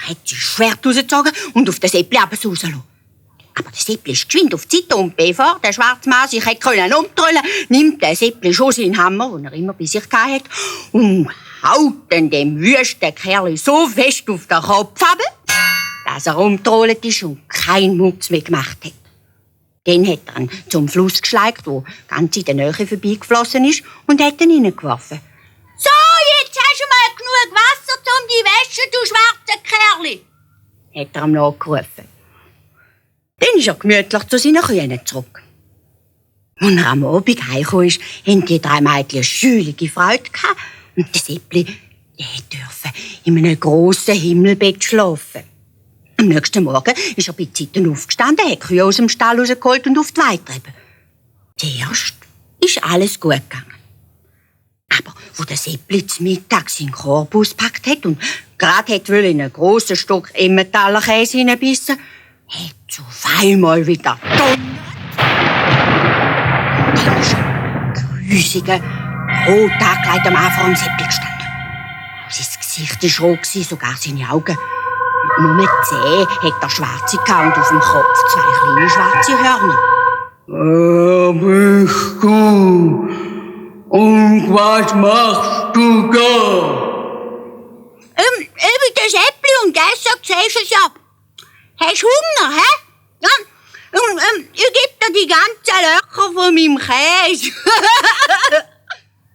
hat sie das Schwert rausgezogen und auf den Seppli rausgelassen. Aber der Seppli ist geschwind auf die Seite und bevor der schwarze Mann sich umdrehen konnte, nimmt der Seppli schon seinen Hammer, den er immer bei sich hatte, und haut dann dem wüsten Kerl so fest auf den Kopf runter, dass er umgetrollt ist und keinen Mucks mehr gemacht hat. Dann hat er ihn zum Fluss geschleicht, der ganz in der Nähe vorbeigeflossen ist, und hat ihn reingeworfen. «So, jetzt hast du mal genug Wasser, um die Wäsche, du schwarze Kerli!» hat er ihm nachgerufen. Dann ist er gemütlich zu seinen Kühen zurück. Als er am Abend heimgekommen ist, haben die 3 Mädchen eine schülige Freude gehabt und der Seppli durfte in einem grossen Himmelbett schlafen. Am nächsten Morgen ist er bei Zeiten aufgestanden, hat die Kühe aus dem Stall rausgeholt und auf die Weide getrieben. Zuerst ist alles gut gegangen. Aber wo der Seppli zum Mittag seinen Korb ausgepackt hat und gerade in einen grossen Stock Emmentaler Käse hineinbissen, hat es auf einmal wieder donnert. Dann ist ein grusiger, rot angekleideter Mann vor dem Seppli gestanden. Sein Gesicht war rot, sogar seine Augen. Nur die Zähne hat er schwarze und auf dem Kopf 2 kleine schwarze Hörner. Wer bist du? Und was machst du da? Ich bin der Seppli und deshalb siehst du es ja. Hast du Hunger, hä? Ja, ich gebe dir die ganzen Löcher von meinem Käse.